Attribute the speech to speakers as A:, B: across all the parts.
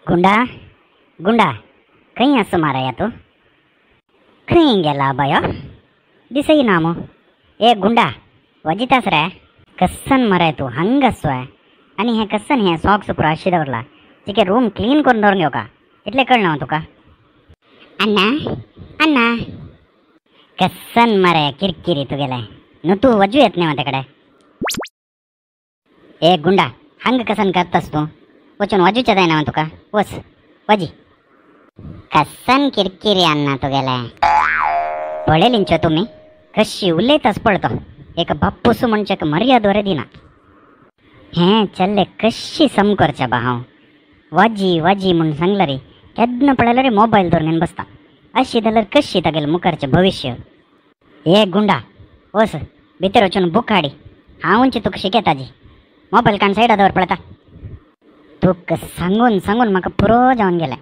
A: गुंडा गुंडा खंय आसा माराया तूं? खंय गेला बायो? दिसय ना मू. ए गुंडा वजितास रे, कसन मराय तूं हांगा आसो आनी हें कसन हें सॉक्स पुरो अशें दवरला चिके रूम क्लीन करून दवरून घेवका इतलें कळना तुका. अण्णा अण्णा कसन मरे किरकिरी तुगेलें न्हू, तूं वजू येत न्ही तेकडे. ए गुंडा हांगा कसन करतास तूं? वचून वाजूचें जायना तुका, वच वाजी. कसन किरकिरी अण्णा तुगेलें पळयलींचो तुमी कशी उलयतास पळय तो, एक बाप्पूस म्हणचे मर्याद वरे दिना. हें चल्ले कशी सम करच्या बा हांव. वाजी वाजी म्हूण सांगला रे केन्ना पळयल्यार रे मोबायल दवरून बसता. अशी जाल्यार कशी तागेलें मुखारचें भविश्य. ए गुंडा वच भितर वचून बूक हाडी, हांवूच तुका शिकयता जी. मोबायल काण सायडा दवर पळयता. तुका सांगून सांगून म्हाका पुरो जावन गेलें.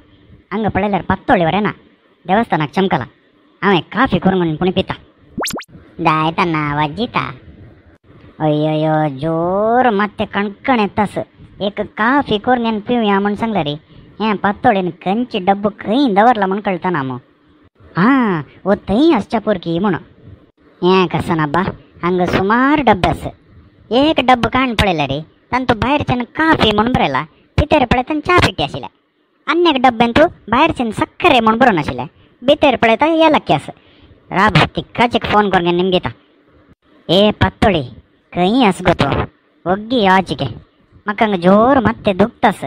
A: हांगा पळयल्यार पातोळी वरे ना देवस्थानाक चमकला. हांवें काफी करून म्हणून पुणी पिता जायता ना वाजिता. अय्यो जोर मात्ते कणकण येतास. एक काफी करून पिवया म्हूण सांगलें रे, हें पातोळेन खंयची डब्बो खंय दवरला म्हूण कळतना मू. हां वो थंय आसच्या पुरकी म्हूण. हें कसन आब्बा हांगा सुमार डब्बे आस. एक डब्बो काण पळयला रे तांतू भायरच्यान काफी म्हूण बरयला, भितर पळयता च्या पिठी आशिल्लें. आनी एक डब्ब्यान तूं भायरच्यान सक्करे म्हूण बरोवन आशिल्लें, भितर पळयता येलक्की आस. राब तिकाच एक फोन करून निमगिता. ए पातोळी खंय आस गो तूं? वग्गी यो चिके, म्हाका हांगा जोर मात्ते दुखतास.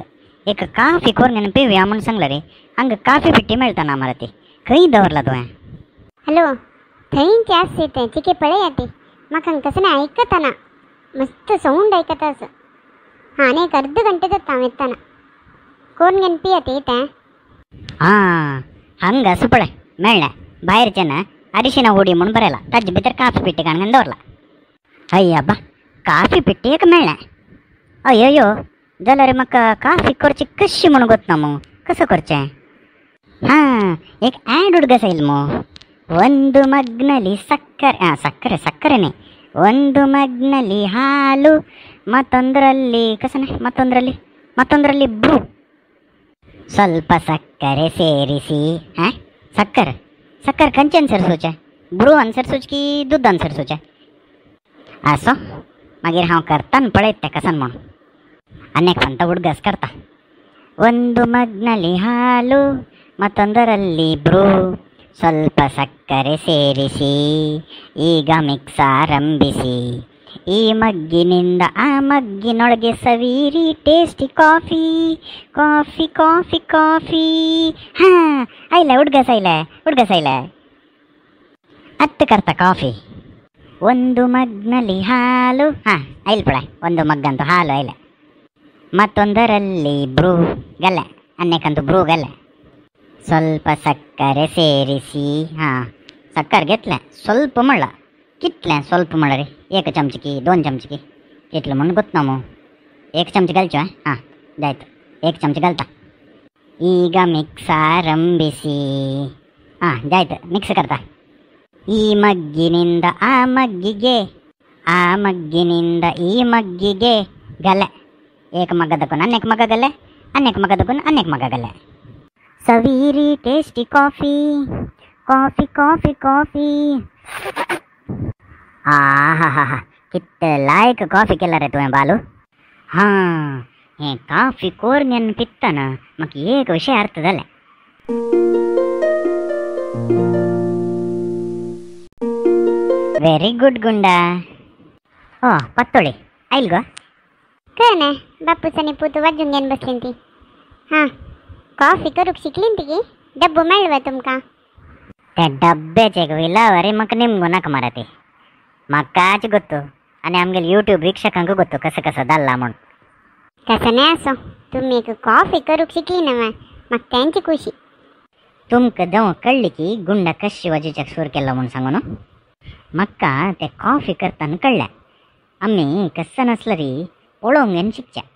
A: एक काफी करून पिवया म्हूण सांगलें रे, हांगा काफी पिठी मेळटा ना मरे, ती खंय दवरला तुवें?
B: हॅलो थंय आस तें चिके पळया ती, म्हाका हांगा तशें आयकतना मस्त सावंड आयकता आस. हां आनी एक अर्द घंटे जाता हांव येतना, कोण घेवन पिया ती तें.
A: हां हांगा आसा पळय मेळ्ळें, भायरचें ना अरिशिना उडी म्हूण बरयला, ताजे भितर काफी पिठी काडून दवरला. हय आबा काफी पिठी एक मेळ्ळें. अय्यो जाल्यार म्हाका काफी करची कशी म्हूण गोतना मू, कसो करचें? हां एक ॲड उडगस येयल मू, ಒಂದು ಮಗ್ನಲ್ಲಿ ಸಕ್ಕರೆ, ಸಕ್ಕರೆ ಸಕ್ಕರೆನೇ, ಒಂದು ಮಗ್ನಲ್ಲಿ ಹಾಲು ಮತ್ತೊಂದರಲ್ಲಿ ಕಸನೆ ಮತ್ತೊಂದರಲ್ಲಿ ಮತ್ತೊಂದರಲ್ಲಿ ಬ್ರೂ, ಸ್ವಲ್ಪ ಸಕ್ಕರೆ ಸೇರಿಸಿ. ಹಾಂ ಸಕ್ಕರೆ ಸಕ್ಕರೆ ಕಂಚೆ ಅನ್ಸರ್ಸೋಚೆ, ಬ್ರೂ ಅನ್ಸರ್ಸೋಚ್ की दूध ಅನ್ಸರ್ಸೋಚೆ. असो मागीर हांव करतान पळयत तें कसन म्हूण. आनी एक फंता उडगास करता, ಒಂದು ಮಗ್ನಲ್ಲಿ ಹಾಲು ಮತ್ತೊಂದರಲ್ಲಿ ಬ್ರೂ, ಸ್ವಲ್ಪ ಸಕ್ಕರೆ ಸೇರಿಸಿ, ಈಗ ಮಿಕ್ಸ್ ಆರಂಭಿಸಿ, ಈ ಮಗ್ಗಿನಿಂದ ಆ ಮಗ್ಗಿನೊಳಗೆ ಸವೀರಿ tasty coffee coffee coffee coffee. ಹಾಂ ಐಲೆ ಉಡ್ಗಸ್ ಐಲೆ ಉಡ್ಗಸ್ ಐಲೆ ಅತ್ತು ಕರ್ತ ಕಾಫಿ. ಒಂದು ಮಗ್ನಲ್ಲಿ ಹಾಲು, ಹಾಂ ಐಲ್ ಪಳೆ ಒಂದು ಮಗ್ಗಂತೂ ಹಾಲು ಐಲೆ, ಮತ್ತೊಂದರಲ್ಲಿ ಬ್ರೂ ಗಲ್ಲೆ ಅನ್ನೇಕಂತೂ ಬ್ರೂ ಗಲ್ಲೆ, ಸ್ವಲ್ಪ ಸಕ್ಕರೆ ಸೇರಿಸಿ. ಹಾಂ ಸಕ್ಕರೆ ಗೆತ್ಲೆ ಸ್ವಲ್ಪ ಮಳ್ಳ ಕಿತ್ಲೆ ಸ್ವಲ್ಪ ಮಳ್ಳ ರೀ, ಏಕ ಚಮಚಕಿ ದೋನ್ ಚಮಚಕಿ ಕಿತ್ಲೆ ಮುಣ್ಣು ಗೊತ್ತು ನಾವು. ಏಕ ಚಮಚ ಗಲ್ಚ, ಹಾಂ ಆಯ್ತು ಏಕ ಚಮಚ ಗಲ್ತ. ಈಗ ಮಿಕ್ಸ್ ಆರಂಭಿಸಿ. ಹಾಂ ಜಾಯ್ತು ಮಿಕ್ಸ್ ಕರ್ತ. ಈ ಮಗ್ಗಿನಿಂದ ಆ ಮಗ್ಗಿಗೆ, ಆ ಮಗ್ಗಿನಿಂದ ಈ ಮಗ್ಗಿಗೆ ಗಲೆ, ಏಕ ಮಗ್ಗದಕ್ಕೂ ಅನೇಕ ಮಗ್ಗ ಗಲ್ಲೆ, ಅನೇಕ ಮಗ್ಗದಕ್ಕೂ ಅನೇಕ ಮಗ್ಗ ಗಲ್ಲೆ. ಸವೀರಿ tasty coffee coffee coffee coffee. ಆಹಾ ಕಿತ್ತೆ ಲಾಯಕ್ ಕಾಫಿ ಕೆಲ್ಲರೆ ತುವೆ ಬಾಲು. ಹಾಂ ಹೇ ಕಾಫಿ ಕೋರ್ನೆನ್ ಪಿತ್ತನ ಮಕ್ಕ ಏಕ ವಿಷಯ ಅರ್ಥದಲ್ಲೇ. ವೆರಿ ಗುಡ್ ಗುಂಡಾ. ಓ ಪತ್ತೋಳಿ ಐಲ್ಗೋ
B: कळना बापूस आनी पूत वाजून घेवन बसलीं ती. हां कॉफी करूंक शिकलीं ती की डब्बो मेळ्ळो तुमकां?
A: ते डब्ब्याचे विलावरी म्हाका निमगो नाका मरे ती, म्हाकाच गोत्तु आनी आमगेले यूट्यूब वीक्षकांक गोत्तु कसं कसं जाल्ला म्हूण.
B: तसं नाही असो, तुमी एक कॉफी करूंक शिकली ना म्हाका तेंची खुशी.
A: तुमकां जावं कळ्ळी की गुंडा कशी वाजोवच्याक सूर केलो म्हूण सांगू न्हू. म्हाका ते कॉफी करतना कळ्ळें आमी कसं नासलो री पळोवंक घेवन शिकचें.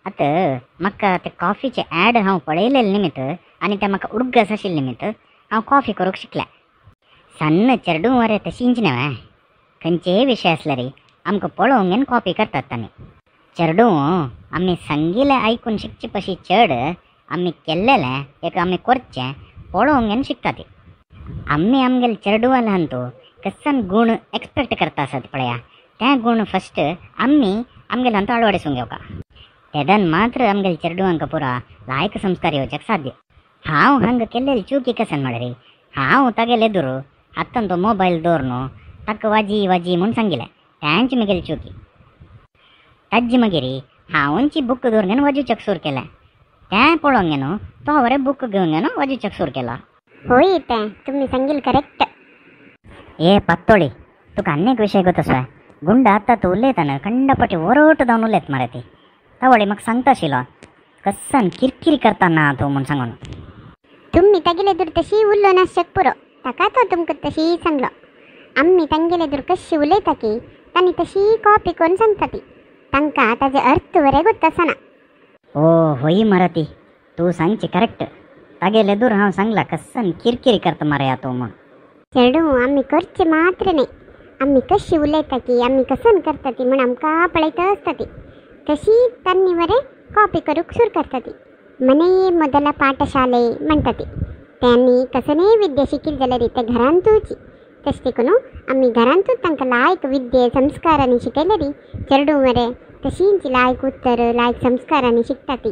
A: आतां म्हाका ते कॉफीचे ॲड हांव पळयलेले निमित्त आनी ते म्हाका उडगास आशिल्ले निमित्त हांव कॉफी करूंक शिकलें. सन्न चेडूं वरे तशींच न्हय, खंयचेय विशय आसल्यार आमकां पळोवंक घेवन कॉपी करतात तांणी. चेडूं आमी सांगिल्लें आयकून शिकचे पशी चड आमी केल्लेलें एक आमी करचें पळोवंक घेवन शिकता ती. आमी आमगेले चेडवां ल्हान तूं कसन गुण एक्सपेक्ट करता आसत पळया ते गुण फस्ट आमी आमगेले हांतू अळवडिसूंक घेवका. तेदन मात्र आमगेले चेडवांक पुरा लायक संस्कार येवच्याक साध्य. हांव हांगा केल्लेली चुकी कसन म्हळ्यार हांव तागेले एदुरू हातान तो मोबायल दवरून ताका वाजी वाजी म्हूण सांगिलें तेंच म्हगेली चुकी. ताजी मागीर हांवूंची बूक दवरून घेवन वाजोवच्याक सुरू केलें तें पळोवंक न्हू तो बरें बूक घेवन घेवन वाजोवच्याक सुरू केला.
B: होय तें तुमी सांगील करेक्ट.
A: ए पत्तोळी तुका आनी एक विशय गोत आसा. गुंड आतां तूं उलयतना खंडपटी ओरोट जावन उलयत मरे ती तावळी म्हाका सांगता आशिल्लो कसन किरकिरी करता ना तूं म्हूण सांगून.
B: तुमी तागेले एदुर तशी उल्लो नासचेक पुरो ताका तो तुमकां तशी सांगलो. आमी तांगेले एदुर कशी उलयता की तांणी तशी कॉपी करून सांगता ती तांकां ताजे अर्थ बरें गोत आसना.
A: ओ होय मरे ती तूं सांगची करेक्ट. तागेले एदुर हांव सांगला कसन किरकिरी करता मरे तूं म्हूण.
B: चेडूं आमी करचे मात्र न्हय आमी कशी उलयता की आमी कसन करता ती म्हूण आमकां पळयता आसता ती तशी तांणी बरें कॉपी करूंक सुरू करता ती. मनेये ಮೊದಲ ಪಾಠಶಾಲೆ म्हणटा ती. त्यांनी कसनेय विद्या शिकील जाल्यार ते घरांतूच तशें देखून आमी घरांतूच तांकां लायक विद्ये संस्कारांनी शिकयल्यार चेडूं मरे तशींच लायक उत्तर लायक संस्कारांनी शिकता ती.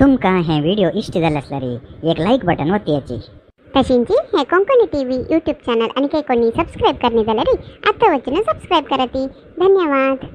A: तुमकां हे व्हिडिओ इश्ट जाले आसल्यार एक लायक बटन वतयाची.
B: तशींच हे कोंकणी टीव्ही यूट्यूब चॅनल आनी कोणी सबस्क्राईब करणे जाल्यार आतां वचून सबस्क्राईब कराती. धन्यवाद.